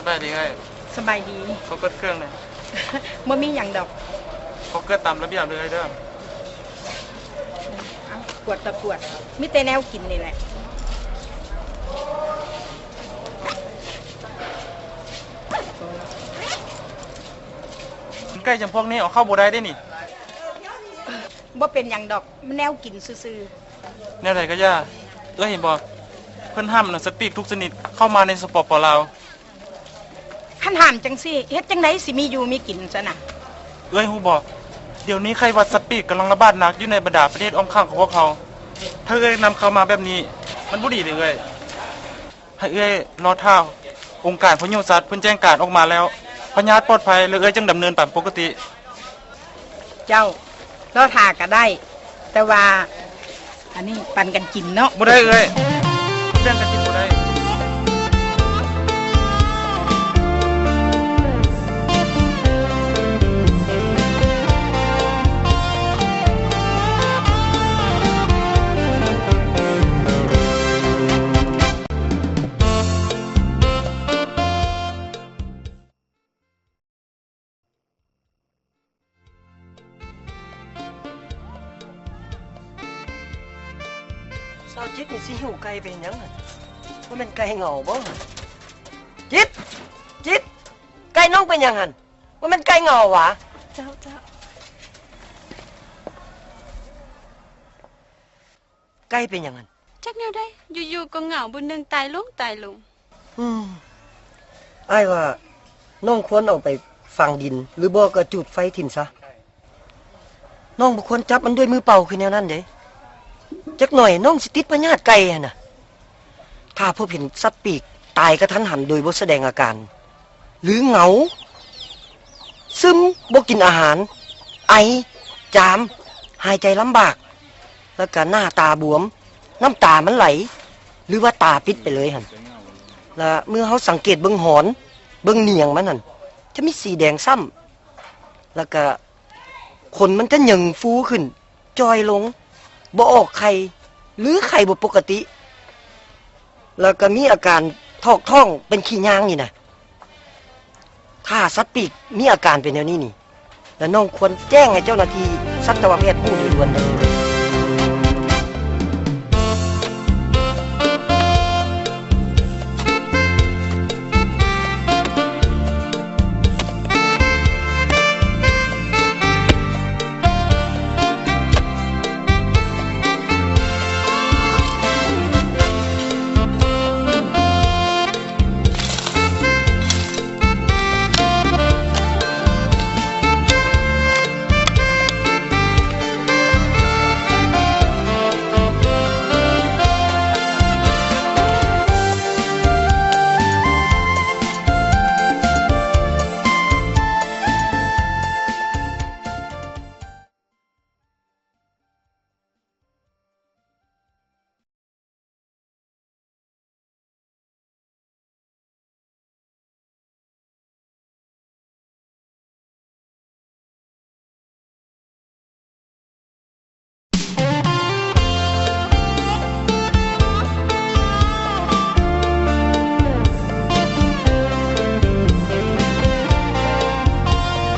ສະບາຍດີເອື້ອຍ. ສະບາຍດີ. ຂໍເປີດເຄື່ອງແດ່. ບໍ່ມີຫຍັງດອກ. ຂໍເກີດຕາມລະບຽບເດີ້ເອື້ອຍເດີ້. ເອົ້າ ກວດກະກວດ ມີແຕ່ແນວກິນນີ້ແຫຼະ. ໄກ່ຈຳພວກນີ້ເອົາເຂົ້າບໍ່ໄດ້ເດ້ນີ້. ບໍ່ເປັນຫຍັງດອກ ມັນແນວກິນຊື່ໆ. ແນວໃດກໍຢ່າ. ເອື້ອຍເຫັນບໍ່? ເພິ່ນຫ້າມເອົາສັດປີກທຸກຊະນິດເຂົ້າມາໃນ ສປປ ລາວ. ຄັນຫ້າມຈັ່ງຊີ້ ເຮັດຈັ່ງໃດຊິມີຢູ່ມີກິນຊັ້ນນະ? ເອື້ອຍຮູ້ບໍ່? ດຽວນີ້ໄຂ້ຫວັດສັດປີກກຳລັງລະບາດໜັກຢູ່ໃນບັນດາປະເທດອ້ອມຂ້າງຂອງພວກເຮົາ. ຖ້າເອື້ອຍນຳເຂົ້າມາແບບນີ້ ມັນບໍ່ດີເດ້ເອື້ອຍ. ໃຫ້ເອື້ອຍລໍຖ້າອົງການພະຍຸສັດເພິ່ນແຈ້ງການອອກມາແລ້ວ ພະຍາດປອດໄພ ແລ້ວເອື້ອຍຈຶ່ງດຳເນີນຕາມປົກກະຕິ. ເຈົ້າ ລໍຖ້າກໍໄດ້ ແຕ່ວ່າອັນນີ້ປັນກັນກິນເນາະ. ບໍ່ໄດ້ເອື້ອຍ ແບ່ງກັນກິນບໍ່ໄດ້. ສາວຈິດນີ້ຊິຫິ້ວໄກ່ໄປຫຍັງຫັ້ນ? ບໍ່ແມ່ນໄກ່ເຫງົາບໍ່? ຈິດ! ຈິດ! ໄກ່ນ້ອງເປັນຫຍັງຫັ້ນ? ບໍ່ແມ່ນໄກ່ເຫງົາຫວາ? ເຈົ້າ ເຈົ້າ. ໄກ່ເປັນຫຍັງຫັ້ນ? ຈັກແນວໃດ ຢູ່ໆກໍເຫງົາ ບຸນໜຶ່ງຕາຍລົງຕາຍລົງ. ອືມ ອ້າຍວ່ານ້ອງຄວນເອົາໄປຝັງດິນ ຫຼືບໍ່ກໍຈູດໄຟຖິ້ມຊະ. ນ້ອງບໍ່ຄວນຈັບມັນດ້ວຍມືເປົ່າຄືແນວນັ້ນເດ້. ຈັກໜ້ອຍນ້ອງຊິຕິດພະຍາດໄກ່ຫັ້ນນະ. ຖ້າພົບເຫັນສັດປີກຕາຍກະທັນຫັນໂດຍບໍ່ສະແດງອາການ ຫຼືເຫງົາ ຊຶມ ບໍ່ກິນອາຫານ ໄອ ຈາມ ຫາຍໃຈລຳບາກ ແລ້ວກະໜ້າຕາບວມ ນ້ຳຕາມັນໄຫຼ ຫຼືວ່າຕາປິດໄປເລີຍຫັ້ນ. ແລ້ວເມື່ອເຮົາສັງເກດເບິ່ງຫອນ ເບິ່ງໜຽງມັນຫັ້ນ ຈະມີສີແດງຊ້ຳ ແລ້ວກະຂົນມັນຈະເຫຍິງຟູຂຶ້ນ ຈ່ອຍລົງ ບໍ່ອອກໄຂ່ ຫຼືໄຂ່ບໍ່ປົກກະຕິ ແລ້ວກະມີອາການຖອກທ້ອງ ເປັນຂີ້ຍ່າງນີ້ນະ. ຖ້າສັດປີກມີອາການເປັນແນວນີ້ນີ້ ແລະ ນ້ອງຄວນແຈ້ງໃຫ້ເຈົ້າໜ້າທີ່ສັດຕະວະແພດຮູ້ໂດຍດ່ວນເດີ.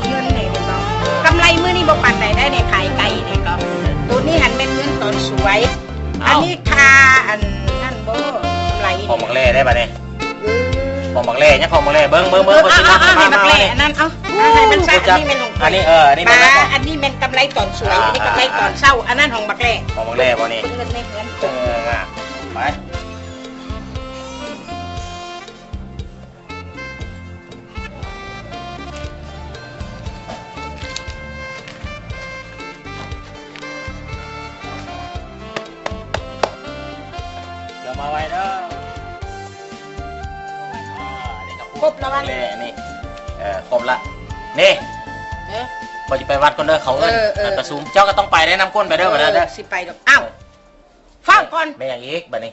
ເງິນນີ້ເຫັນບໍ່? ກຳໄລມື້ນີ້ບໍ່ປານໃດໄດ໋ນີ້ ຂາຍໄກ່ນີ້ກໍ. ໂຕນີ້ຫັ້ນແມ່ນເງິນຕອນສວຍ. ເອົ້າ ອັນນີ້ຄ່າອັນນັ້ນບໍ່? ກຳໄລນີ້ ຂອງບັກແຫຼໄດ໋ບາດນີ້. ເອີ ຂອງບັກແຫຼ ຍັງຂອງບັກແຫຼ. ເບິ່ງ ເບິ່ງ ເບິ່ງ ເອີ ເອົາ ເອົາ ເອົາ ໃຫ້ບັກແຫຼອັນນັ້ນ ເອົາ ເອົາ ໃຫ້ມັນຊະ. ອັນນີ້ແມ່ນຂອງ ອັນນີ້ ເອີ ອັນນີ້ແມ່ນ ບາ ອັນນີ້ແມ່ນກຳໄລຕອນສວຍ ອ່າ ອັນນີ້ກຳໄລຕອນເຊົ້າ ອ່າ ອັນນັ້ນຂອງບັກແຫຼ. ຂອງບັກແຫຼບໍ່ນີ້? ເງິນໃນເຮືອນ ເອີ ໄປ. ດຽວມາໄວເດີ. ອ່າ ອັນນີ້ກໍຄົບແລ້ວວະ ນີ້ ເອີ ຄົບລະ ນີ້. ເອີ ຂ້ອຍຊິໄປວັດກ່ອນເດີ ເຂົາເອີ້ນ ເອີ ເອີ ປະຊຸມ. ເຈົ້າກໍຕ້ອງໄປໄດ໋ ນຳກົ້ນໄປເດີ ເອີ ບັດນັ້ນເດີ. ຊິໄປດອກ. ອ້າວ ເອີ ຟ້າວກ່ອນ. ແມ່ນຫຍັງອີກບາດນີ້?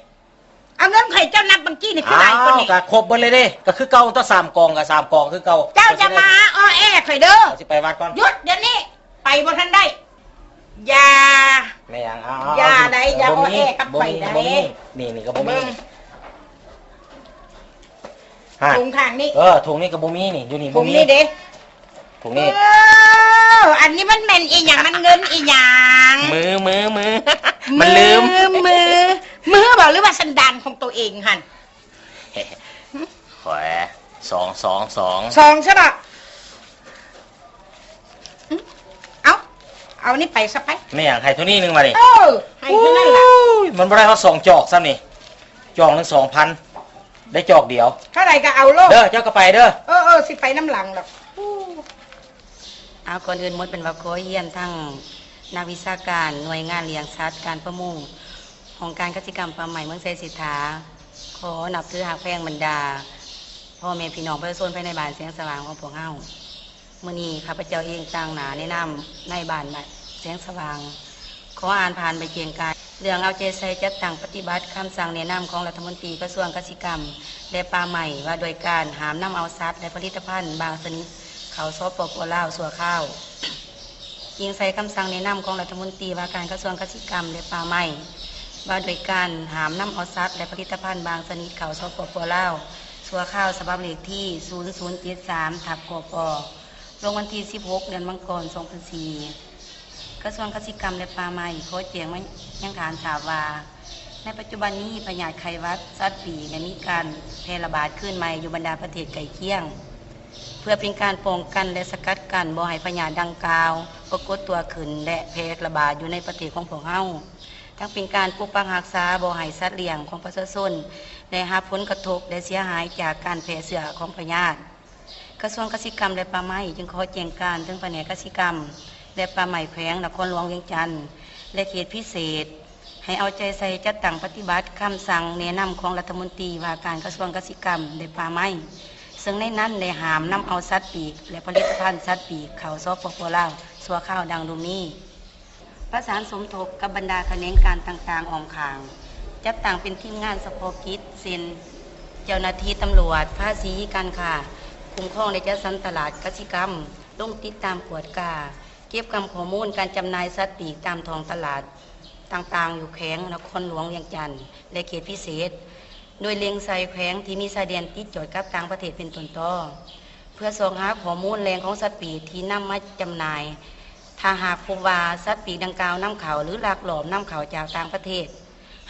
ເອົາເງິນຂ້ອຍເຈົ້ານັບບັນຈີນີ້ຄືຫຼາຍກວ່ານີ້? ອ້າວ ກໍຄົບເບິດເລີຍເດ້ ກໍຄືເກົ່າຕົວະ ສາມກອງກໍສາມກອງຄືເກົ່າ. ເຈົ້າຢ່າມາອ້ອແອຂ້ອຍເດີ. ເອົາ ຊິໄປວັດກ່ອນ. ຢຸດດຽວນີ້ ໄປບໍ່ທັນໄດ້. ຢ່າ. ແມ່ນຫຍັງ? ເອົາ ເອົາ ຢ່າໄດ໋ ຢ່າອ້ອແອກັບຂ້ອຍໄດ໋. ບໍ່ມີ ບໍ່ມີ ນີ້ ນີ້ກໍບໍ່ມີ. ເບິ່ງ. ອ່າ ຖົງຂ້າງນີ້ ເອີ ຖົງນີ້ກໍບໍ່ມີນີ້ ຢູ່ນີ້ບໍ່ມີ ຖົງນີ້ເດ້ ຖົງນີ້ ເອີ ອັນນີ້ມັນແມ່ນອີ່ຫຍັງ ມັນເງິນອີ່ຫຍັງ ມື ມື ມື ມັນລືມ ມື ມື ມືບໍ ຫຼືວ່າສັນດານຂອງໂຕເອງຫັ້ນ? ຂ້ອຍ ສອງ ສອງ ສອງ ສອງຊະບໍ? ເອົ້າ ເອົານີ້ໄປຊະໄປ. ແມ່ນຫຍັງ ໃຫ້ເທົ່ານີ້ໜຶ່ງວະນີ້? ເອີ ໃຫ້ເທົ່ານັ້ນລະ. ໂອ້ຍ ມັນບໍ່ໄດ້ຮອດສອງຈອກຊ້ຳນີ້ ຈອກໜຶ່ງສອງພັນ ໄດ້ຈອກດຽວ. ເທົ່າໃດກໍເອົາໂລດເດີ ເຈົ້າກໍໄປເດີ. ເອີ ເອີ ຊິໄປນຳຫຼັງດອກ. ເອົາ ກ່ອນອື່ນໝົດ ເປັນວ່າຂໍຮຽນທັງນັກວິຊາການໜ່ວຍງານລ້ຽງສັດ ການປະມົງ ຫ້ອງການກະສິກຳປ່າໄມ້ເມືອງໄຊເສດຖາ ຂໍນັບຖືຮັກແພງບັນດາພໍ່ແມ່ພີ່ນ້ອງປະຊາຊົນພາຍໃນບ້ານແສງສະຫວ່າງຂອງພວກເຮົາ. ມື້ນີ້ຂ້າພະເຈົ້າເອງຕາງໜ້າແນະນຳນາຍບ້ານ ບ້ານແສງສະຫວ່າງ ຂໍອ່ານຜ່ານໃບແຈ້ງການ ເລື່ອງເອົາໃຈໃສ່ຈັດຕັ້ງປະຕິບັດຄຳສັ່ງແນະນຳຂອງລັດຖະມົນຕີກະຊວງກະສິກຳ ແລະ ປ່າໄມ້ ວ່າດ້ວຍການຫ້າມນຳເອົາສັດ ແລະ ຜະລິດຕະພັນບາງຊະນິດເຂົ້າ ສປປ ລາວ ຊົ່ວຄາວ. ອີງໃສ່ຄຳສັ່ງແນະນຳຂອງລັດຖະມົນຕີວ່າການກະຊວງກະສິກຳ ແລະ ປ່າໄມ້ ວ່າດ້ວຍການຫ້າມນຳເອົາສັດ ແລະ ຜະລິດຕະພັນບາງຊະນິດເຂົ້າ ສປປ ລາວ ຊົ່ວຄາວ ສະບັບເລກທີ ສູນສູນເຈັດສາມ ທັບ ກປ ລົງວັນທີ ສິບຫົກ ເດືອນມັງກອນ ສອງພັນສີ່ ກະຊວງກະສິກຳ ແລະ ປ່າໄມ້ ຂໍແຈ້ງມາຍັງທ່ານຊາບວ່າ ໃນປັດຈຸບັນນີ້ ພະຍາດໄຂ້ຫວັດສັດປີກໄດ້ມີການແຜ່ລະບາດຄືນໃໝ່ຢູ່ບັນດາປະເທດໃກ້ຄຽງ. ເພື່ອເປັນການປ້ອງກັນ ແລະ ສະກັດກັ້ນບໍ່ໃຫ້ພະຍາດດັ່ງກ່າວປາກົດຕົວຂຶ້ນ ແລະ ແຜ່ລະບາດຢູ່ໃນປະເທດຂອງພວກເຮົາ, ທັງເປັນການປົກປັກຮັກສາບໍ່ໃຫ້ສັດລ້ຽງຂອງປະຊາຊົນໄດ້ຮັບຜົນກະທົບ ແລະ ເສຍຫາຍຈາກການແຜ່ເຊື້ອຂອງພະຍາດ. ກະຊວງກະສິກຳ ແລະ ປ່າໄມ້ ຈຶ່ງຂໍແຈ້ງການເຖິງພະແນກກະສິກຳ ແລະ ປ່າໄມ້ ແຂວງນະຄອນຫຼວງວຽງຈັນ ແລະ ເຂດພິເສດ ໃຫ້ເອົາໃຈໃສ່ຈັດຕັ້ງປະຕິບັດຄຳສັ່ງແນະນຳຂອງລັດຖະມົນຕີວ່າການກະຊວງກະສິກຳ ແລະ ປ່າໄມ້ ເຊິ່ງໃນນັ້ນໄດ້ຫ້າມນຳເອົາສັດປີກ ແລະ ຜະລິດຕະພັນສັດປີກເຂົ້າ ສປປ ລາວ ຊົ່ວຄາວ ດັ່ງລຸ່ມນີ້. ປະສານສົມທົບກັບບັນດາຂະແໜງການຕ່າງໆອ້ອມຂ້າງ, ຈັດຕັ້ງເປັນທີມງານສະເພາະກິດ ເຊັ່ນ ເຈົ້າໜ້າທີ່ຕຳຫຼວດ, ພາສີ, ການຄ້າ, ຄຸ້ມຄອງ ແລະ ຈັດສັນຕະຫຼາດກະສິກຳ, ລົງຕິດຕາມກວດກາ, ເກັບກຳຂໍ້ມູນການຈຳໜ່າຍສັດປີກຕາມທ້ອງຕະຫຼາດຕ່າງໆ ຢູ່ແຂວງນະຄອນຫຼວງວຽງຈັນ ແລະ ເຂດພິເສດ, ໂດຍເລັງໃສ່ແຂວງທີ່ມີຊາຍແດນຕິດຈອດກັບຕ່າງປະເທດເປັນຕົ້ນຕໍ. ເພື່ອຊອກຫາຂໍ້ມູນແຫຼ່ງຂອງສັດປີກທີ່ນຳມາຈຳໜ່າຍ. ຖ້າຫາກພົບວ່າສັດປີກດັ່ງກ່າວນຳເຂົ້າ ຫຼື ລັກລອບນຳເຂົ້າຈາກຕ່າງປະເທດ,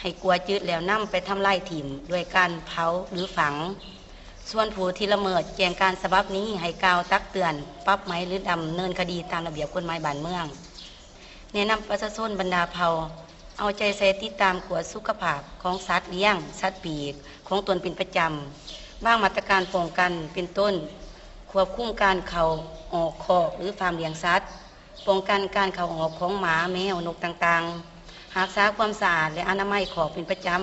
ໃຫ້ກວດຈືດແລ້ວນຳໄປທຳລາຍຖິ້ມດ້ວຍການເຜົາ ຫຼື ຝັງ. ສ່ວນຜູ້ທີ່ລະເມີດແຈ້ງການສະບັບນີ້ ໃຫ້ກ່າວຕັກເຕືອນ, ປັບໃໝ ຫຼື ດຳເນີນຄະດີຕາມລະບຽບກົດໝາຍບ້ານເມືອງ. ແນະນຳປະຊາຊົນບັນດາເຜົ່າ ເອົາໃຈໃສ່ຕິດຕາມກວດສຸຂະພາບຂອງສັດລ້ຽງ, ສັດປີກຂອງຕົນເປັນປະຈຳ, ວາງມາດຕະການປ້ອງກັນ ເປັນຕົ້ນ ຄວບຄຸມການເຂົ້າອອກຄອກ ຫຼື ຟາມລ້ຽງສັດ, ປ້ອງກັນການເຂົ້າອອກຂອງໝາ, ແມວ, ນົກຕ່າງໆ, ຮັກສາຄວາມສະອາດ ແລະ ອະນາໄມຄອກເປັນປະຈຳ.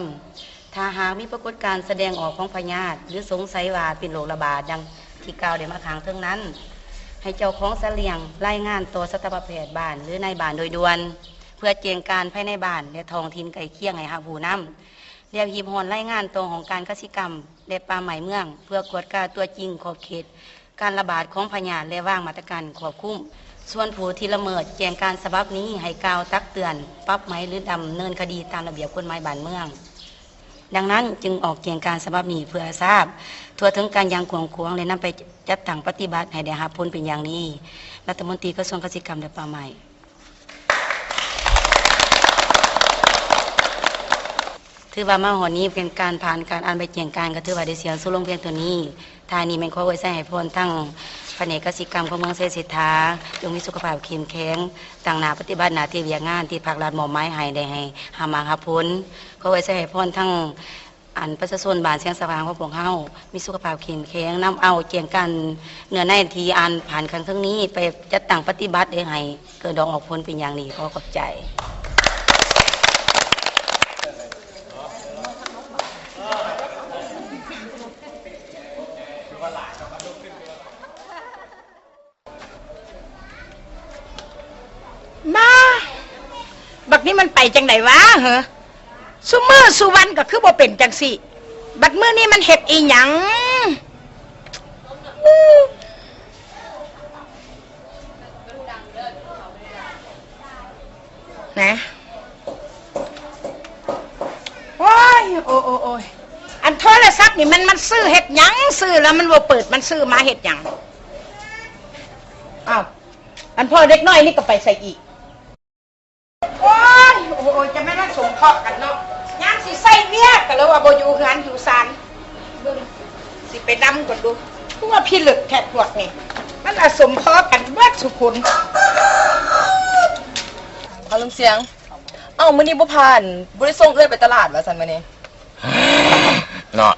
ຖ້າຫາກມີປາກົດການສະແດງອອກຂອງພະຍາດ ຫຼື ສົງໄສວ່າເປັນໂລກລະບາດ ດັ່ງທີ່ກ່າວໄດ້ມາຂ້າງເທິງນັ້ນ, ໃຫ້ເຈົ້າຂອງສັດລ້ຽງລາຍງານຕໍ່ສັດຕະວະແພດບ້ານ ຫຼື ນາຍບ້ານໂດຍດ່ວນ, ເພື່ອແຈ້ງການພາຍໃນບ້ານ ແລະ ທ້ອງຖິ່ນໃກ້ຄຽງໃຫ້ຮັບຮູ້ນຳ, ແລ້ວຮີບຮ້ອນລາຍງານຕໍ່ຫ້ອງການກະສິກຳ ແລະ ປ່າໄມ້ເມືອງ ເພື່ອກວດກາຕົວຈິງຂອບເຂດ ການລະບາດຂອງພະຍາດ ແລະ ວາງມາດຕະການຄວບຄຸມ. ສ່ວນຜູ້ທີ່ລະເມີດແຈ້ງການສະບັບນີ້ ໃຫ້ກ່າວຕັກເຕືອນ, ປັບໃໝ ຫຼື ດຳເນີນຄະດີຕາມລະບຽບກົດໝາຍບ້ານເມືອງ. ດັ່ງນັ້ນ, ຈຶ່ງອອກແຈ້ງການສະບັບນີ້ ເພື່ອຊາບທົ່ວເຖິງກັນຢ່າງກວ້າງຂວາງ ແລະ ນຳໄປຈັດຕັ້ງປະຕິບັດໃຫ້ໄດ້ຮັບຜົນເປັນຢ່າງດີ. ລັດຖະມົນຕີກະຊວງກະສິກຳ ແລະ ປ່າໄມ້. ຖືວ່າມາຮອດນີ້ເປັນການຜ່ານການອ່ານໃບແຈ້ງການ ກໍຖືວ່າໄດ້ສິ້ນສຸດລົງພຽງເທົ່ານີ້. ທ້າຍນີ້ແມ່ນຂໍອວຍໄຊໃຫ້ພອນທັງພະແນກກະສິກຳຂອງເມືອງໄຊເສດຖາ ຈົ່ງມີສຸຂະພາບເຂັ້ມແຂງ, ຕັ້ງໜ້າປະຕິບັດໜ້າທີ່ວຽກງານທີ່ພັກລັດມອບໝາຍໃຫ້ ໄດ້ໃຫ້ຮັບໝາກຮັບຜົນ. ຂໍອວຍໄຊໃຫ້ພອນທັງ ອັນປະຊາຊົນບ້ານແສງສະຫວ່າງຂອງພວກເຮົາ ມີສຸຂະພາບເຂັ້ມແຂງ, ນຳເອົາແຈ້ງການເນື້ອໃນທີ່ອ່ານຜ່ານຂ້າງເທິງນີ້ ໄປຈັດຕັ້ງປະຕິບັດ ແລະ ໃຫ້ເກີດດອກອອກຜົນເປັນຢ່າງດີ. ຂໍຂອບໃຈ. ມາ ບັກນີ້ມັນໄປຈັ່ງໃດວະເຫີ? ຊຸມື້ຊຸວັນກໍຄືບໍ່ເປັນຈັ່ງຊີ້, ບັດມື້ນີ້ມັນເຮັດອີ່ຫຍັງ? ນະ ໂອ້ຍ ໂອ້ຍ ໂອ້ຍ ອັນໂທລະສັບ ນີ້ມັນ ມັນຊື້ເຮັດຫຍັງ? ຊື້ແລ້ວມັນບໍ່ເປີດ ມັນຊື້ມາເຮັດຫຍັງ? ອ້າວ ອັນພໍ່ເດັກນ້ອຍນີ້ກໍໄປໃສອີກ? ໂອ້ຍ ໂອ້ຍ ຈະແມ່ນມັນສົມເພາະກັນເນາະ ຍາມຊິໃຊ້ວຽກກໍເລີຍວ່າບໍ່ຢູ່ເຮືອນຢູ່ຊານ. ເບິ່ງ ຊິໄປນຳກ່ອນດູ ຄືວ່າພິລຶກແທ້ພວກນີ້ ມັນລະສົມເພາະກັນເບິດສູ່ຄົນ. ເອົາ ລຸງສຽງ ເອົ້າ ມື້ນີ້ບໍ່ພາ ບໍ່ໄດ້ສົ່ງເອື້ອຍໄປຕະຫຼາດວ່າຊັ້ນມື້ນີ້? ເນາະ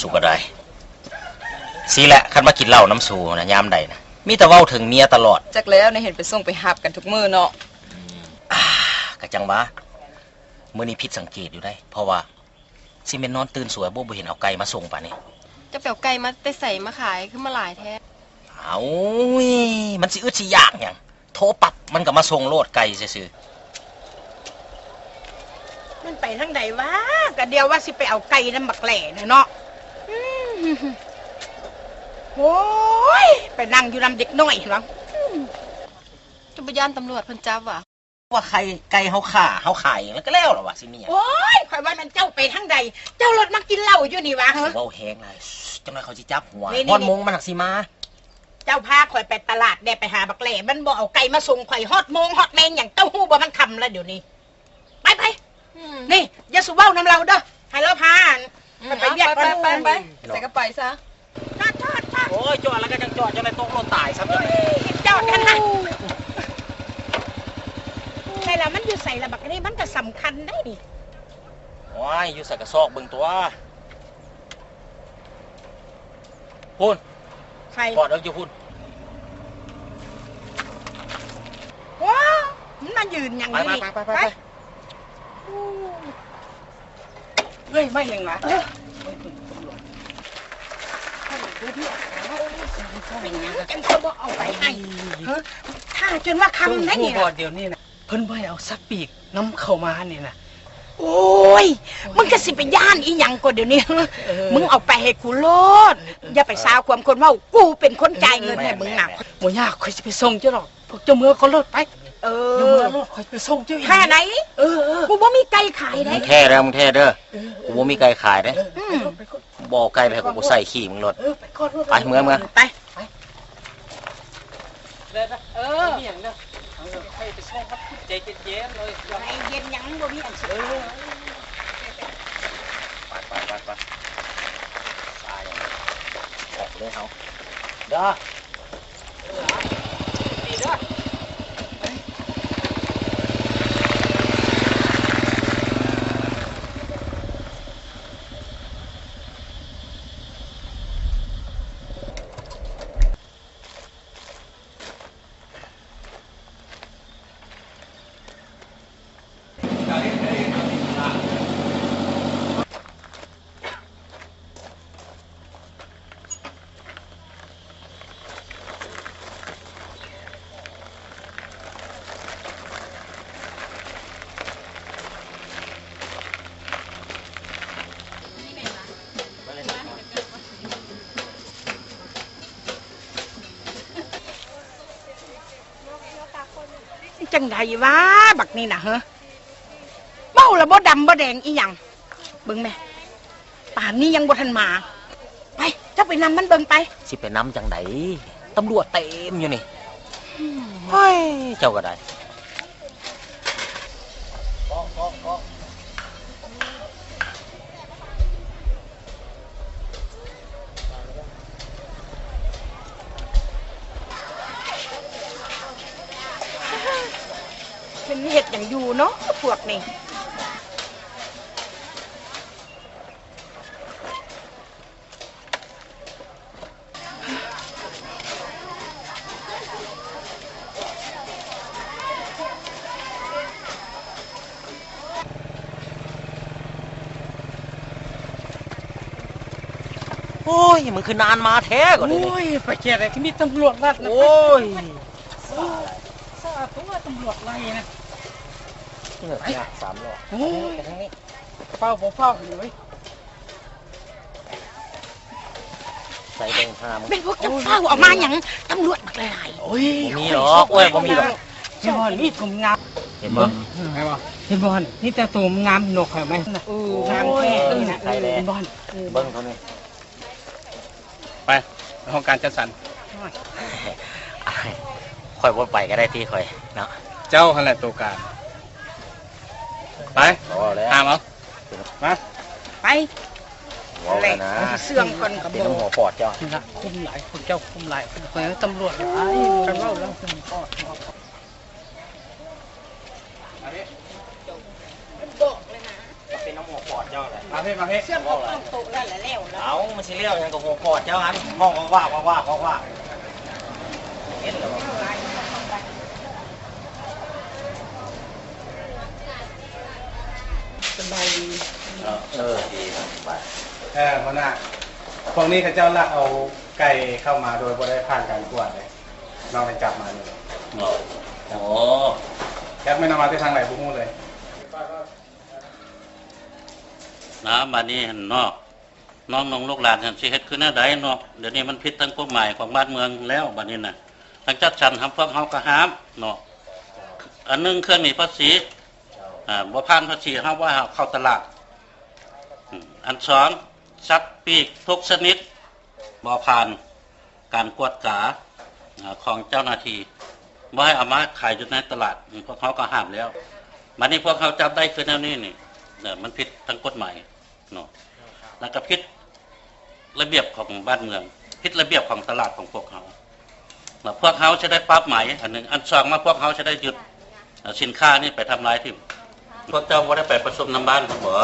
ສູກໍໄດ້ ຊີ້ແຫຼະ ຄັນມາກິນເຫຼົ້ານຳສູນະ ຍາມໃດນະ ມີແຕ່ເວົ້າເຖິງເມຍຕະຫຼອດ. ຈັກແລ້ວ ໄດ້ເຫັນໄປສົ່ງໄປຮັບກັນທຸກມື້ເນາະ. ອາ ກະຈັ່ງວ່າ ມື້ນີ້ຜິດສັງເກດຢູ່ໃດ໋ ເພາະວ່າຊິແມ່ນນອນຕື່ນສວຍບໍ ບໍ່ເຫັນເອົາໄກ່ມາສົ່ງປານນີ້. ຈະໄປເອົາໄກ່ມາແຕ່ໃສມາຂາຍ ຄືມາຫຼາຍແທ້? ເອົາ ມັນຊິອຶດຊິຢາກຫຍັງ ໂທປັບມັນກໍມາສົ່ງໂລດ ໄກ່ຊື່ໆ. ມັນໄປທາງໃດວະ? ກະດຽວວ່າຊິໄປເອົາໄກ່ນຳບັກແຫຼນະເນາະ. ອືມ ໂອ້ຍ ໄປນັ່ງຢູ່ນຳເດັກນ້ອຍຫັ້ນຫວາ. ອືມ ຈະບໍ່ຢ້ານຕຳຫຼວດເພິ່ນຈັບຫວາ? ວ່າໄຂ່ ໄກ່ເຮົາຂ້າ ເຮົາຂາຍ ແລ້ວກໍແລ້ວລະຫວາ ຊິມີຫຍັງ? ໂອ້ຍ ຂ້ອຍວ່າແມ່ນເຈົ້າໄປທາງໃດ ເຈົ້າລົດມາກິນເຫຼົ້າຢູ່ນີ້ຫວາ? ເຮີ ເວົ້າແຮງຫຼາຍ ຈັກໜ້ອຍເຂົາຊິຈັບຫົວ. ນີ້ໆໆ ຮອດໂມງມັນຫາກຊິມາ. ເຈົ້າພາຂ້ອຍໄປຕະຫຼາດແດ່ ໄປຫາບັກແຫຼ ມັນບໍ່ເອົາໄກ່ມາສົ່ງຂ້ອຍ ຮອດໂມງຮອດແມງຫຍັງ ເຈົ້າຮູ້ບໍ່ ມັນຄ່ຳລະດຽວນີ້. ໄປໆ ອືມ ນີ້ ຢ່າສູ່ເວົ້ານຳລາວເດີ ໃຫ້ລາວພາ ອືມ ໄປວຽກກ່ອນ ໄປໆໆ ໃສກໍໄປຊະ. ຈອດ ຈອດ ຈອດ ໂອ້ຍ ຈອດແລ້ວກໍຍັງຈອດ ຈັ່ງໄດ້ຕົກລົດຕາຍຊ້ຳ. ໂອ້ຍ ຈອດຫັ້ນນະ ໃສ່ລະ ມັນຢູ່ໃສລະ ບັກນີ້ ມັນກໍສຳຄັນໄດ໋ນີ້. ໂອ້ຍ ຢູ່ໃສກໍຊອກເບິ່ງຕົວະ. ພຸ້ນ ໃສ່ ກອດເອິກຢູ່ພຸ້ນ. ໂອ້ ມັນມາຢືນຫຍັງຢູ່ນີ້? ໄປ ໄປ ໄປ ໄປ ໄປ. ໂອ້ ເອີຍ ມາຫຍັງລະ? ເອີ ເປັນຫຍັງຈັ່ງຄືບໍ່ເອົາໄປໃຫ້? ເອີ ຖ້າຈົນວ່າຄ່ຳໄດ໋ນີ້ນະ. ດຽວນີ້ນະ ເພິ່ນບໍ່ໃຫ້ເອົາສັດປີກນຳເຂົ້າມານີ້ນະ. ໂອ້ຍ ມຶງກໍຊິໄປຢ້ານອີ່ຫຍັງກໍດຽວນີ້. ເອີ ມຶງເອົາໄປໃຫ້ກູໂລດ. ເອີ ຢ່າໄປຊາຄວາມຄົນເວົ້າ ກູເປັນຄົນຈ່າຍເງິນໃຫ້ມຶງນະ. ບໍ່ຍາກ ຂ້ອຍຊິໄປສົ່ງເຈົ້າດອກ. ພວກເຈົ້າເມືອກ່ອນໂລດໄປ. ເອີ ເຈົ້າເມືອໂລດ ຂ້ອຍໄປສົ່ງເຈົ້າເອງ. ແທ້ໃດ໋? ເອີ ເອີ ກູບໍ່ມີໄກ່ຂາຍໃດ໋. ມຶງແທ້ເດີ ມຶງແທ້ເດີ. ເອີ ເອີ ກູບໍ່ມີໄກ່ຂາຍເດ້. ເອີ ອືມ ບໍ່ເອົາໄກ່ໄປໃຫ້ກູ ກູໃສ່ຂີ້ມຶງໂລດ. ເອີ ໄປກ່ອນໂລດ. ໄປ ເມືອ ເມືອ ໄປ ໄປ. ເອີ ມີຫຍັງເດີ ເອີ ໃຫ້ໄປສົ່ງຄັບ ໃຈເຢັນໆ ເລີຍ ໃຈເຢັນຫຍັງ ບໍ່ມີອັນຊິ. ເອີ ໄປ ໄປ ໄປ ໄປ ສາຍຫຍັງ ອອກເລີຍເຮົາເດີ. ຈັ່ງໃດວະ ບັກນີ້ນະ ເຮີ ເວົ້າລະບໍ່ດຳບໍ່ແດງອີ່ຫຍັງ. ເບິ່ງແມ້ ປານນີ້ຍັງບໍ່ທັນມາ. ໄປ ເຈົ້າໄປນຳມັນເບິ່ງໄປ. ຊິໄປນຳຈັ່ງໃດ? ຕຳຫຼວດເຕັມຢູ່ນີ້. ໂອ້ຍ ເຈົ້າກໍໄດ້. ເພິ່ນເຮັດຫຍັງຢູ່ເນາະ ພວກນີ້? ໂອ້ຍ ມັນຄືນານມາແທ້ກວ່ານີ້. ໂອ້ຍ ໄປແຈໃດຄືມີຕຳຫຼວດລັດນະ. ໂອ້ຍ ສາທຸ ຕຳຫຼວດໄລ່ນະ. ເອີ ສາມລ້ອ. ໂອ້ຍ ໄປທາງນີ້ ຟ້າວບໍ່ຟ້າວເລີຍ. ໃສ່ເບິ່ງຫາມ. ແມ່ນພວກເຈົ້າຟ້າວອອກມາຫຍັງ? ຕຳຫຼວດບັກຫຼາຍ. ໂອ້ຍ ບໍ່ມີດອກ. ໂອ້ຍ ບໍ່ມີດອກ. ເຈົ້າມີຖົມງາມ. ເຫັນບໍ່? ເຫັນບໍ່? ເຫັນບໍ່ຫັ້ນ? ມີແຕ່ໂຕງາມ ນົກຂ້ອຍໄໝ? ເອີ ງາມແທ້ ໂອ້ຍ ເຫັນບໍ່ຫັ້ນ? ເບິ່ງໂຕນີ້. ໄປຫ້ອງການຈັດສັນ. ຂ້ອຍບໍ່ໄປກໍໄດ້ຕິຂ້ອຍເນາະ. ເຈົ້າຫັ້ນແຫຼະໂຕກາງ. ໄປ ເອົາແລ້ວ ຫ້າມເອົາ. ມາ ໄປ ເວົ້າແລ້ວນະ ເຊື່ອງກ່ອນກໍບໍ່ ເປັນຫົວປອດເຈົ້າ ນີ້ລະ ຄຸມຫຼາຍ ພວກເຈົ້າຄຸມຫຼາຍ ຂ້ອຍຕຳຫຼວດຫຼາຍ ຄັນເວົ້າແລ້ວ ມັນບອກເລີຍນະ ເປັນນ້ຳຫົວປອດເຈົ້າແຫຼະ. ມາເພ ມາເພ ເຊື່ອງເຂົ້າກ້ອງໂຕະນັ້ນແຫຼະແລ້ວ. ເອົ້າ ມັນຊິແລ້ວຫຍັງກັບຫົວປອດເຈົ້າຫັ້ນ ຮ້ອງວາກໆ ວາກໆ ເຫັນແລ້ວ. ສະບາຍດີ. ເອີ ເອີ ດີນະ ສະບາຍ. ເອີ ຫົວໜ້າ ພວກນີ້ເຂົາເຈົ້າລັກເອົາໄກ່ເຂົ້າມາໂດຍບໍ່ໄດ້ຜ່ານການກວດເດ້ ນ້ອງໄດ້ຈັບມານີ້. ໂອ້ ຈັບແມ່ນເອົາມາແຕ່ທາງໃດບໍ່ຮູ້ເລີຍ. ນະ ບາດນີ້ຫັ້ນເນາະ ນ້ອງໆ ລູກຫຼານຫັ້ນຊິເຮັດຄືແນວໃດເນາະ? ດຽວນີ້ມັນຜິດທັງກົດໝາຍຂອງບ້ານເມືອງແລ້ວ ບາດນີ້ນະ ທາງຈັດສັນ ພວກເຮົາກໍຫ້າມເນາະ. ອັນໜຶ່ງ ເຄື່ອງໜີພາສີ ອ່າ ບໍ່ຜ່ານພາສີ ເຮົາບໍ່ໃຫ້ເຂົ້າຕະຫຼາດ. ອືມ ອັນສອງ ສັດປີກທຸກຊະນິດ ບໍ່ຜ່ານການກວດກາ ອາ ຂອງເຈົ້າໜ້າທີ່ ບໍ່ໃຫ້ເອົາມາຂາຍຢູ່ໃນຕະຫຼາດ ອືມ ພວກເຮົາກໍຫ້າມແລ້ວ. ບາດນີ້ພວກເຮົາຈັບໄດ້ຄືແນວນີ້ນີ້ ເອີ ມັນຜິດທັງກົດໝາຍເນາະ ແລ້ວກໍຜິດລະບຽບຂອງບ້ານເມືອງ ຜິດລະບຽບຂອງຕະຫຼາດຂອງພວກເຮົາ ແລ້ວພວກເຮົາຈະໄດ້ປັບໃໝອັນໜຶ່ງ. ອັນສອງມາ ພວກເຮົາຈະໄດ້ຍຶດ ເອົາສິນຄ້ານີ້ໄປທຳລາຍຖິ້ມ. ພວກເຈົ້າບໍ່ໄດ້ໄປປະຊຸມນຳບ້ານເພິ່ນບໍ?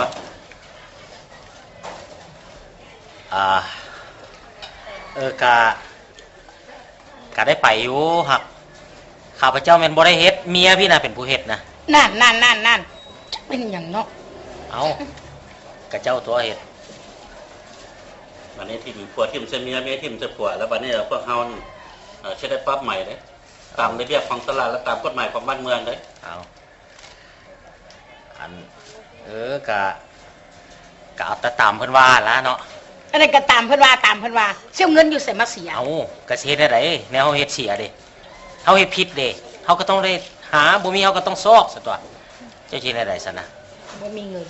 ອ່າ ເອີ ກະ ກະໄດ້ໄປຢູ່ ຫາກຂ້າພະເຈົ້າແມ່ນບໍ່ໄດ້ເຮັດ ເມຍພີ້ນະເປັນຜູ້ເຮັດນະ. ນັ້ນໆໆໆ ຈັກເປັນຫຍັງເນາະ. ເອົ້າ ກະເຈົ້າຕົວະເຮັດ. ບາດນີ້ຖິ້ມຜົວຖິ້ມໃສ່ເມຍ ເມຍຖິ້ມໃສ່ຜົວ ແລ້ວບາດນີ້ພວກເຮົາ ເອີ ຊິໄດ້ປັບໃໝເດ້ ຕາມລະບຽບຂອງຕະຫຼາດ ແລະ ຕາມກົດໝາຍຂອງບ້ານເມືອງເດ້. ເອົ້າ ອັນ ເອີ ກະ ກະເອົາແຕ່ຕາມເພິ່ນວ່າຫັ້ນລະເນາະ. ອັນນັ້ນກະຕາມເພິ່ນວ່າ ຕາມເພິ່ນວ່າ ຊິເອົາເງິນຢູ່ໃສມາເສຍ? ເອົ້າ ກະຊິເຮັດແນວໃດ ແນວເຮົາເຮັດເສຍເດ້ ເຮົາເຮັດຜິດເດ້ ເຮົາກໍຕ້ອງໄດ້ຫາ ບໍ່ມີເຮົາກໍຕ້ອງຊອກຊະຕົວະ. ເຈົ້າຊິເຮັດແນວໃດຊັ້ນນະ? ບໍ່ມີເງິນ.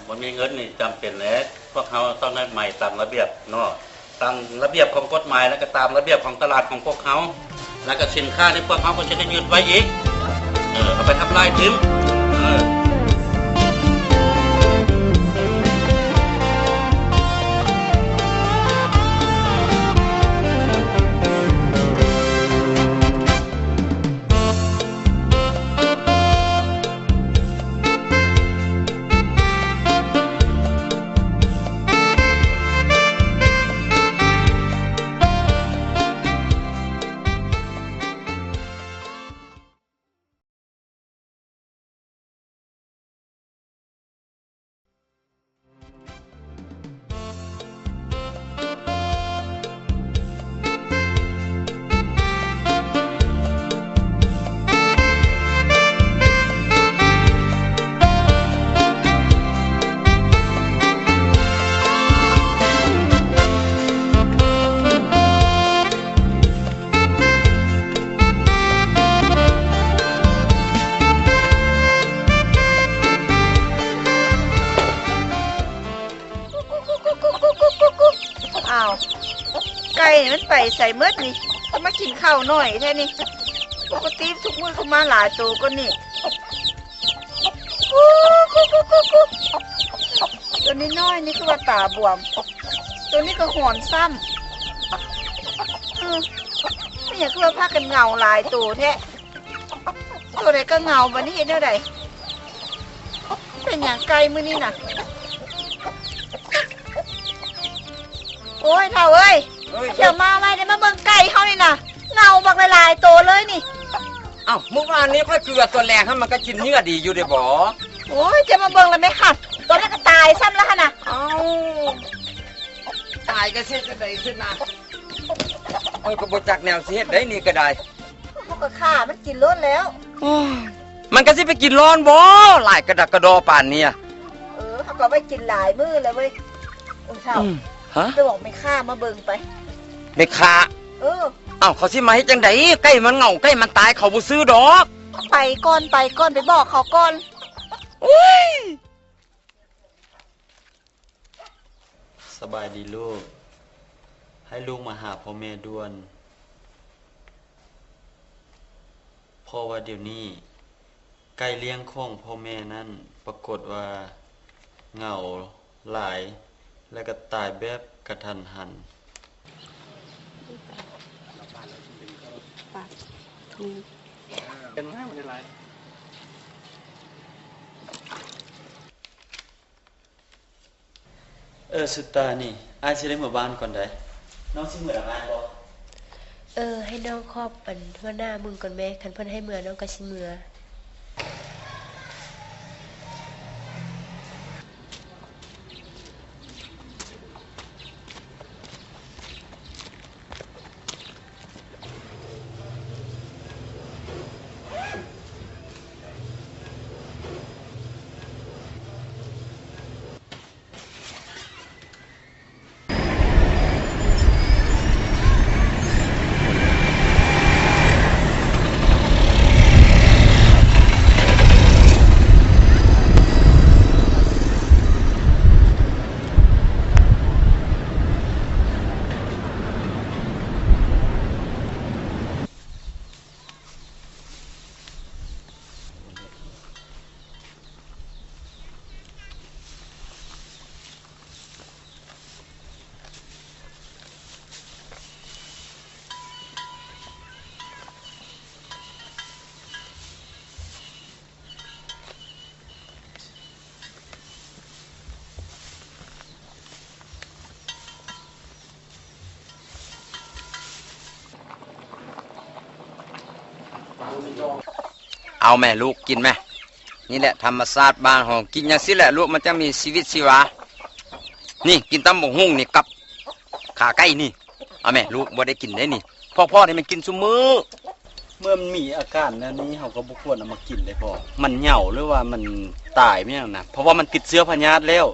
ບໍ່ມີເງິນນີ້ຈຳເປັນແຫຼະ ພວກເຮົາຕ້ອງໄດ້ໃໝຕາມລະບຽບເນາະ ຕາມລະບຽບຂອງກົດໝາຍ ແລ້ວກໍຕາມລະບຽບຂອງຕະຫຼາດຂອງພວກເຮົາ ແລ້ວກໍສິນຄ້ານີ້ພວກເຮົາກໍຈະໄດ້ຍຶດໄວ້ອີກ ເອີ ເອົາໄປທຳລາຍຖິ້ມ ເອີ. ອ້າວ ໄກ່ມັນໄປໃສໝົດນີ້? ມາກິນເຂົ້າໜ້ອຍແທ້ນີ້. ປົກກະຕິທຸກມື້ຄືມາຫຼາຍໂຕກວ່ານີ້. ໂຕນ້ອຍໆນີ້ຄືວ່າຕາບວມ, ໂຕນີ້ກໍຫອນຊ້ຳ. ເອີ ແມ່ນຫຍັງຄືວ່າພາກັນເຫງົາຫຼາຍໂຕແທ້? ໂຕໃດກໍເຫງົາ, ບັດນີ້ເຮັດແນວໃດ? ເປັນຫຍັງໄກ່ມື້ນີ້ນະ? ໂອ້ຍ ເຖົ້າເອີຍ, ເອີຍ ດຽວມາໄວເດ້, ມາເບິ່ງໄກ່ເຮົານີ້ນະ, ເຫງົາບັກຫຼາຍໆໂຕເລີຍນີ້. ເອົ້າ ມື້ວານນີ້ຂ້ອຍເກືອຕອນແລງຫັ້ນ ມັນກໍກິນເຫຍື່ອດີຢູ່ເດ້ບໍ? ໂອ້ຍ ເຈົ້າມາເບິ່ງລະແມ່ຫັ້ນ, ໂຕນັ້ນກໍຕາຍຊ້ຳລະຫັ້ນນະ. ເອົ້າ ຕາຍກໍຊິເຮັດຈັ່ງໃດຊັ້ນນະ? ຂ້ອຍກໍບໍ່ຈັກແນວຊິເຮັດໃດນີ້ກໍໄດ້. ເຮົາກໍຂ້າມັນກິນໂລດແລ້ວ. ໂອ້ຍ ມັນກໍຊິໄປກິນຮ້ອນບໍ ຫຼາຍກະດັກກະດໍປານນີ້. ເອີ ເຮົາກໍໄວ້ກິນຫຼາຍມື້ແລ້ວເວີຍ. ເອີ ເຖົ້າ ອືມ ຮະ ໄປບອກແມ່ຄ້າມາເບິ່ງໄປ. ແມ່ຄ້າ? ເອີ. ເອົ້າ ເຂົາຊິມາເຮັດຈັ່ງໃດ? ໄກ່ມັນເຫງົາ ໄກ່ມັນຕາຍ ເຂົາບໍ່ຊື້ດອກ. ໄປກ່ອນ ໄປກ່ອນ ໄປບອກເຂົາກ່ອນ. ໂອ້ຍ! ສະບາຍດີລູກ. ໃຫ້ລູກມາຫາພໍ່ແມ່ດ່ວນ ເພາະວ່າດຽວນີ້ໄກ່ລ້ຽງຂອງພໍ່ແມ່ນັ້ນປາກົດວ່າເຫງົາຫຼາຍ ແລະກະຕາຍແບບກະທັນຫັນ. ເອີ ສຸດຕາ ນີ້ອ້າຍຊິໄດ້ເມືອບ້ານກ່ອນໃດ໋. ນ້ອງຊິເມືອນຳອ້າຍບໍ່? ເອີ ໃຫ້ນ້ອງຂອບອັນຫົວໜ້າເບິ່ງກ່ອນແມ້ ຄັນເພິ່ນໃຫ້ເມືອ ນ້ອງກໍຊິເມືອ. ເອົາແມ່ລູກ ກິນແມ່. ນີ້ແຫຼະທຳມະຊາດບ້ານເຮົາ ກິນຈັ່ງຊີ້ແຫຼະລູກ ມັນຈັ່ງມີຊີວິດຊີວາ. ນີ້ ກິນຕຳບັກຫຸ່ງນີ້ກັບຂາໄກ່ນີ້. ເອົາແມ່ລູກ ບໍ່ໄດ້ກິນເດ້ນີ້ ພໍ່ໆ ນີ້ມັນກິນຊຸມື້. ເມື່ອມັນມີອາການແນວນີ້ ເຮົາກໍບໍ່ຄວນເອົາມາກິນເດ້ພໍ່. ມັນເຫຍົາ ຫຼືວ່າມັນຕາຍ ແມ່ນຫຍັງນະ ເພາະວ່າມັນຕິດເຊື້ອພະຍາດແລ້ວ.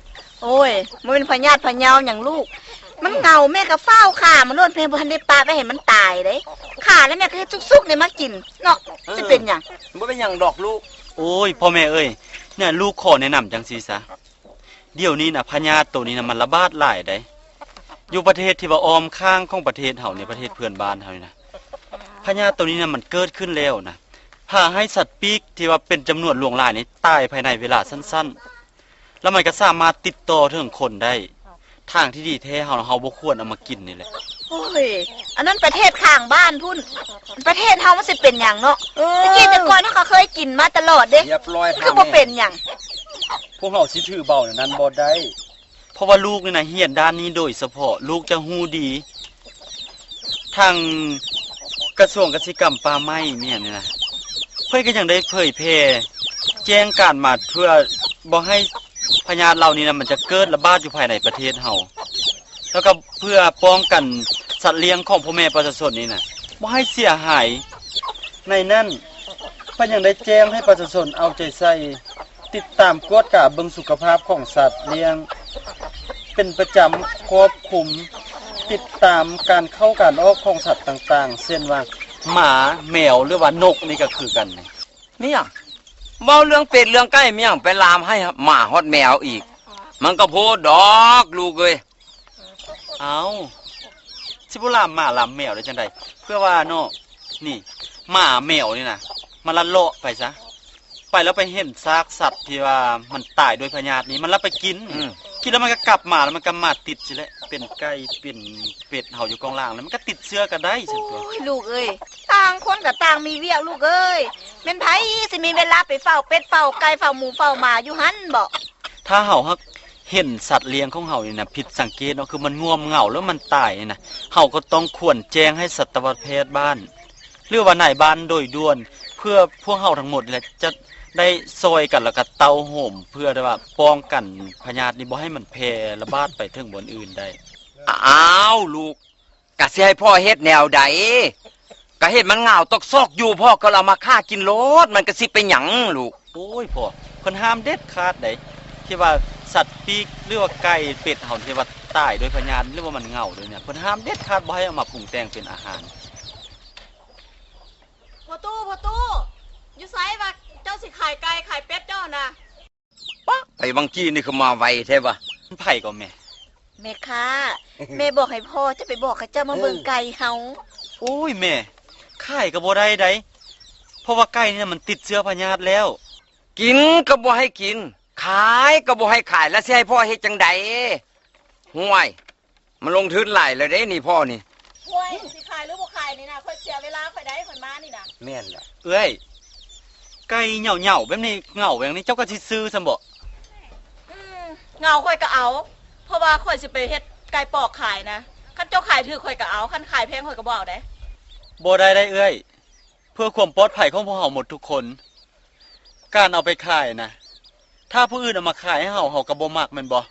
ໂອ້ຍ ບໍ່ແມ່ນພະຍາດພະເຍົາຫຍັງລູກ ມັນເຫງົາ ແມ່ກໍຟ້າວຂ້າມັນໂລດ ແມ່ບໍ່ທັນໄດ້ປະໄວ້ໃຫ້ມັນຕາຍເດ້. ຂ້າແລ້ວແມ່ກໍເຮັດສຸກໆ ນີ້ມາກິນເນາະ. ເອີ ຊິເປັນຫຍັງ? ບໍ່ເປັນຫຍັງດອກລູກ. ໂອ້ຍ ພໍ່ແມ່ເອີຍ ເນຍ ລູກຂໍແນະນຳຈັ່ງຊີ້ຊະ. ດຽວນີ້ນະ ພະຍາດໂຕນີ້ນະ ມັນລະບາດຫຼາຍໃດ໋. ຢູ່ປະເທດທີ່ວ່າອ້ອມຂ້າງຂອງປະເທດເຮົານີ້ ປະເທດເພື່ອນບ້ານເຮົານີ້ນະ ພະຍາດໂຕນີ້ນະ ມັນເກີດຂຶ້ນແລ້ວນະ ພາໃຫ້ສັດປີກທີ່ວ່າເປັນຈຳນວນຫຼວງຫຼາຍນີ້ ຕາຍພາຍໃນເວລາສັ້ນໆ ແລ້ວມັນກໍສາມາດຕິດຕໍ່ເຖິງຄົນໄດ້. ທາງທີ່ດີແທ້ເຮົາ ເຮົາບໍ່ຄວນເອົາມາກິນນີ້ແຫຼະ. ໂອ້ຍ ອັນນັ້ນປະເທດຂ້າງບ້ານພຸ້ນ ປະເທດເຮົາມັນຊິເປັນຫຍັງເນາະ? ເອີ ແຕ່ກີ້ແຕ່ກ່ອນເຮົາກໍເຄີຍກິນມາຕະຫຼອດເດ້ ຮຽບຮ້ອຍ ມັນຄືບໍ່ເປັນຫຍັງ? ພວກເຮົາຊິຖືເບົາແນວນັ້ນບໍ່ໄດ້ ເພາະວ່າລູກນີ້ນະ ຮຽນດ້ານນີ້ໂດຍສະເພາະ ລູກຈະຮູ້ດີ. ທາງກະຊວງກະສິກຳປ່າໄມ້ແມ່ນນີ້ນະ ເພິ່ນກໍຍັງໄດ້ເຜີຍແຜ່ແຈ້ງການມາ ເພື່ອບໍ່ໃຫ້ພະຍາດເຫຼົ່ານີ້ນະ ມັນຈະເກີດລະບາດຢູ່ພາຍໃນປະເທດເຮົາ ແລ້ວກໍເພື່ອປ້ອງກັນສັດລ້ຽງຂອງພໍ່ແມ່ປະຊາຊົນນີ້ນະ ບໍ່ໃຫ້ເສຍຫາຍ. ໃນນັ້ນ ເພິ່ນຍັງໄດ້ແຈ້ງໃຫ້ປະຊາຊົນເອົາໃຈໃສ່ ຕິດຕາມກວດກາເບິ່ງສຸຂະພາບຂອງສັດລ້ຽງເປັນປະຈຳ, ຄວບຄຸມຕິດຕາມການເຂົ້າການອອກຂອງສັດຕ່າງໆ ເຊັ່ນວ່າ ໝາ, ແມວ ຫຼືວ່ານົກນີ້ກໍຄືກັນ. ມີຫຍັງ? ເວົ້າເລື່ອງເປັດເລື່ອງໄກ່ ມີຫຍັງໄປລາມໃຫ້ໝາຮອດແມວອີກ? ມັນກໍໂພດດອກລູກເອີຍ. ເອົ້າ ຊິບໍ່ລາມໝາລາມແມວໄດ້ຈັ່ງໃດ? ເພື່ອວ່າເນາະ ນີ້ ໝາແມວນີ້ນະ ມັນລະເລາະໄປຊະ ໄປແລ້ວໄປເຫັນຊາກສັດທີ່ວ່າມັນຕາຍດ້ວຍພະຍາດນີ້ ມັນລະໄປກິນ. ອືມ ກິນແລ້ວມັນກໍກັບມາ ແລ້ວມັນກໍມາຕິດຊີ້ແຫຼະ ເປັນໄກ່ເປັນເປັດເຮົາຢູ່ກ້ອງລ່າງ ແລ້ວມັນກໍຕິດເຊື້ອກັນໄດ້ຊັ້ນຕົວະ. ໂອ້ຍ ລູກເອີຍ ຕ່າງຄົນກໍຕ່າງມີວຽກລູກເອີຍ ແມ່ນໃຜຊິມີເວລາໄປເຝົ້າເປັດເຝົ້າໄກ່ເຝົ້າໝູເຝົ້າໝາຢູ່ຫັ້ນບໍ? ຖ້າເຮົາຫາກເຫັນສັດລ້ຽງຂອງເຮົານີ້ນະ ຜິດສັງເກດເນາະ ຄືມັນງ່ວມເຫງົາ ຫຼືມັນຕາຍນີ້ນະ ເຮົາກໍຕ້ອງຄວນແຈ້ງໃຫ້ສັດຕະວະແພດບ້ານ ຫຼືວ່ານາຍບ້ານໂດຍດ່ວນ ເພື່ອພວກເຮົາທັງໝົດນີ້ແຫຼະ ຈະໄດ້ຊ່ອຍກັນ ແລ້ວກໍເຕົ້າໂຮມ ເພື່ອໄດ້ວ່າປ້ອງກັນພະຍາດນີ້ບໍ່ໃຫ້ມັນແຜ່ລະບາດໄປເຖິງບ່ອນອື່ນໄດ້. ອ້າວ ລູກ ກະຊິໃຫ້ພໍ່ເຮັດແນວໃດ? ກະເຫັນມັນເຫງົາຕອກຊອກຢູ່ ພໍ່ກໍເອົາມາຂ້າກິນໂລດ ມັນກະຊິເປັນຫຍັງລູກ? ໂອ້ຍ ພໍ່ ເພິ່ນຫ້າມເດັດຂາດໃດ ທີ່ວ່າສັດປີກ ຫຼືວ່າໄກ່ເປັດເຮົາທີ່ວ່າຕາຍໂດຍພະຍາດ ຫຼືວ່າມັນເຫງົາໂດຍນີ້ ເພິ່ນຫ້າມເດັດຂາດ ບໍ່ໃຫ້ເອົາມາປຸງແຕ່ງເປັນອາຫານ. ຂາຍໄກ່ຂາຍເປັດເຈົ້ານະ. ປະ ໄປຫວ່າງກີ້ນີ້ຄືມາໄວແທ້ວະ. ໃຜກໍແມ່? ແມ່ຄ້າ ແມ່ບອກໃຫ້ພໍ່ເຈົ້າໄປບອກເຂົາເຈົ້າມາເບິ່ງໄກ່ເຮົາ. ໂອ້ຍແມ່ ຂາຍກໍບໍ່ໄດ້ໃດ ເພາະວ່າໄກ່ນີ້ນະມັນຕິດເຊື້ອພະຍາດແລ້ວ. ກິນກໍບໍ່ໃຫ້ກິນ ຂາຍກໍບໍ່ໃຫ້ຂາຍ ແລ້ວຊິໃຫ້ພໍ່ເຮັດຈັ່ງໃດ? ຫ້ວຍ ມັນລົງທຶນຫຼາຍແລ້ວເດ້ນີ້ພໍ່ນີ້. ຫ້ວຍ ຊິຂາຍຫຼືບໍ່ຂາຍນີ້ນະ ຂ້ອຍເສຍເວລາຂ້ອຍໄດ໋ ຂ້ອຍມານີ້ນະ. ແມ່ນແຫຼະ. ເອື້ອຍ ໄກ່ເຫງົາໆແບບນີ້ ເຫງົາຢ່າງນີ້ ເຈົ້າກໍຊິຊື້ຊັ້ນບໍ? ອືມ ເຫງົາຂ້ອຍກໍເອົາ ເພາະວ່າຂ້ອຍຊິໄປເຮັດໄກ່ປອກຂາຍນະ. ຄັນເຈົ້າຂາຍຖືກຂ້ອຍກໍເອົາ ຄັນຂາຍແພງຂ້ອຍກໍບໍ່ເອົາໃດ໋. ບໍ່ໄດ້ໃດ໋ເອື້ອຍ ເພື່ອຄວາມປອດໄພຂອງພວກເຮົາໝົດທຸກຄົນ. ການເອົາໄປຂາຍນະ ຖ້າຜູ້ອື່ນເອົາມາຂາຍໃຫ້ເຮົາ ເຮົາກໍບໍ່ມັກແມ່ນບໍ່?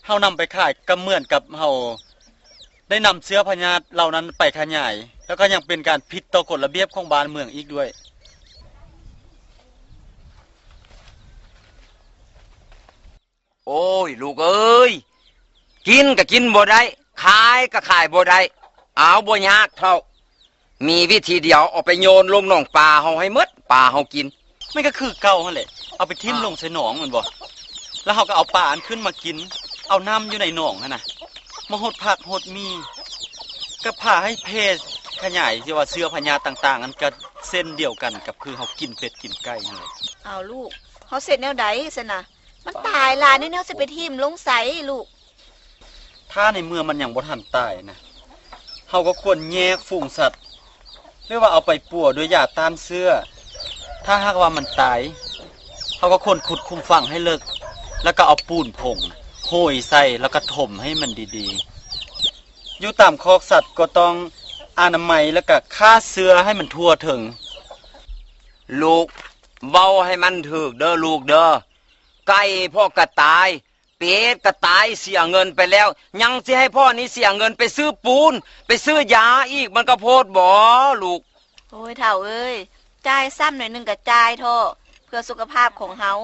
ເຮົານຳໄປຂາຍກໍເໝືອນກັບເຮົາໄດ້ນຳເຊື້ອພະຍາດເຫຼົ່ານັ້ນໄປຂະຫຍາຍ ແລ້ວກໍຍັງເປັນການຜິດຕໍ່ກົດລະບຽບຂອງບ້ານເມືອງອີກດ້ວຍ. ໂອ້ຍ ລູກເອີຍ ກິນກໍກິນບໍ່ໄດ້ ຂາຍກໍຂາຍບໍ່ໄດ້. ເອົາ ບໍ່ຍາກເຖົ້າ ມີວິທີດຽວ ເອົາໄປໂຍນລົງໜອງປາເຮົາໃຫ້ໝົດ ປາເຮົາກິນ. ມັນກໍຄືເກົ່າຫັ້ນແຫຼະ ເອົາໄປຖິ້ມລົງໃສ່ໜອງແມ່ນບໍ່? ແລ້ວເຮົາກໍເອົາປາອັນຂຶ້ນມາກິນ ເອົານ້ຳຢູ່ໃນໜອງຫັ້ນນະ ມາຫົດຜັກຫົດໝີ່ ກໍພາໃຫ້ແຜ່ຂະຫຍາຍ ທີ່ວ່າເຊື້ອພະຍາດຕ່າງໆ ນັ້ນກໍເຊັ່ນດຽວກັນກັບຄືເຮົາກິນເປັດກິນໄກ່ຫັ້ນແຫຼະ. ເອົາລູກ ເຮົາເຮັດແນວໃດຊັ້ນນະ? ມັນຕາຍຫຼາຍແນວໆ ຊິໄປຖິ້ມລົງໃສລູກ? ຖ້າໃນເມື່ອມັນຍັງບໍ່ທັນຕາຍນະ ເຮົາກໍຄວນແຍກຝູງສັດ ຫຼືວ່າເອົາໄປປົວດ້ວຍຢາຕ້ານເຊື້ອ. ຖ້າຫາກວ່າມັນຕາຍ ເຮົາກໍຄວນຂຸດຂຸມຝັງໃຫ້ເລິກ ແລ້ວກໍເອົາປູນຜົງໂຫຍໃສ່ ແລ້ວກໍຖົມໃຫ້ມັນດີໆ. ຢູ່ຕາມຄອກສັດກໍຕ້ອງອະນາໄມ ແລ້ວກໍຂ້າເຊື້ອໃຫ້ມັນທົ່ວເຖິງ. ລູກ ເວົ້າໃຫ້ມັນຖືກເດີລູກເດີ ໄກ່ພໍ່ກໍຕາຍ ເປັດກໍຕາຍ ເສຍເງິນໄປແລ້ວ ຍັງຊິໃຫ້ພໍ່ນີ້ເສຍເງິນໄປຊື້ປູນ ໄປຊື້ຢາອີກ ມັນກໍໂພດບໍ່ລູກ? ໂອ້ຍ ເຖົ້າເອີຍ ຈ່າຍຊ້ຳໜ້ອຍໜຶ່ງກໍຈ່າຍເຖາະ ເພື່ອສຸຂະພາບຂອງເຮົາ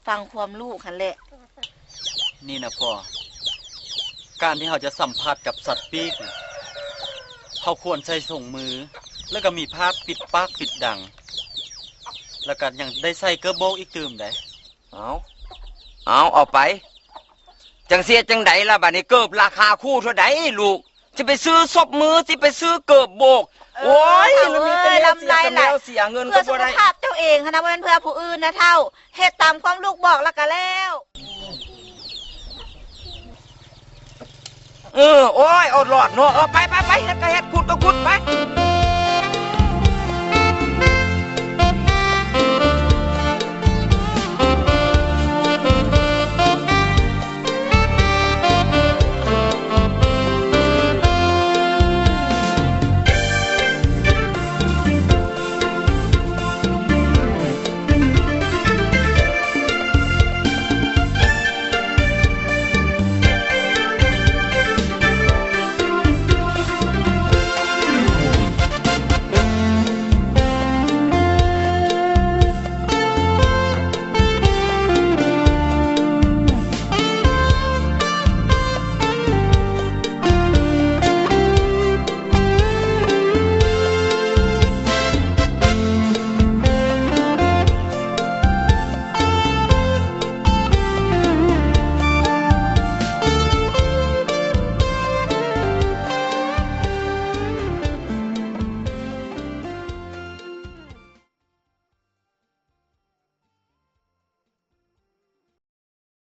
ຟັງຄວາມລູກຫັ້ນແຫຼະ. ນີ້ນະພໍ່ ການທີ່ເຮົາຈະສຳຜັດກັບສັດປີກ ເຮົາຄວນໃສ່ຖົງມື ແລ້ວກໍມີຜ້າປິດປາກປິດດັງ ແລ້ວກໍຍັງໄດ້ໃສ່ເກີບໂບກອີກຕື່ມໃດ໋. ເອົາ ເອົາ ເອົາໄປ ຈັ່ງຊິເຮັດຈັ່ງໃດລະບາດນີ້? ເກີບລາຄາຄູ່ເທົ່າໃດລູກ? ຊິໄປຊື້ສົບມື ຊິໄປຊື້ເກີບໂບກ. ໂອ້ຍ ລຳເລີຍ ລຳລາຍຫຼາຍ ເສຍເງິນກໍບໍ່ໄດ້ ເພື່ອສຸຂະພາບເຈົ້າເອງຫັ້ນນະ ບໍ່ແມ່ນເພື່ອຜູ້ອື່ນນະເຖົ້າ. ເຮັດຕາມຄວາມລູກບອກແລ້ວກໍແລ້ວ. ເອີ ໂອ້ຍ ເອົາຫຼອດເນາະ. ເອີ ໄປ ໄປ ໄປ ເຮັດກໍເຮັດ ຂຸດກໍຂຸດ ໄປ.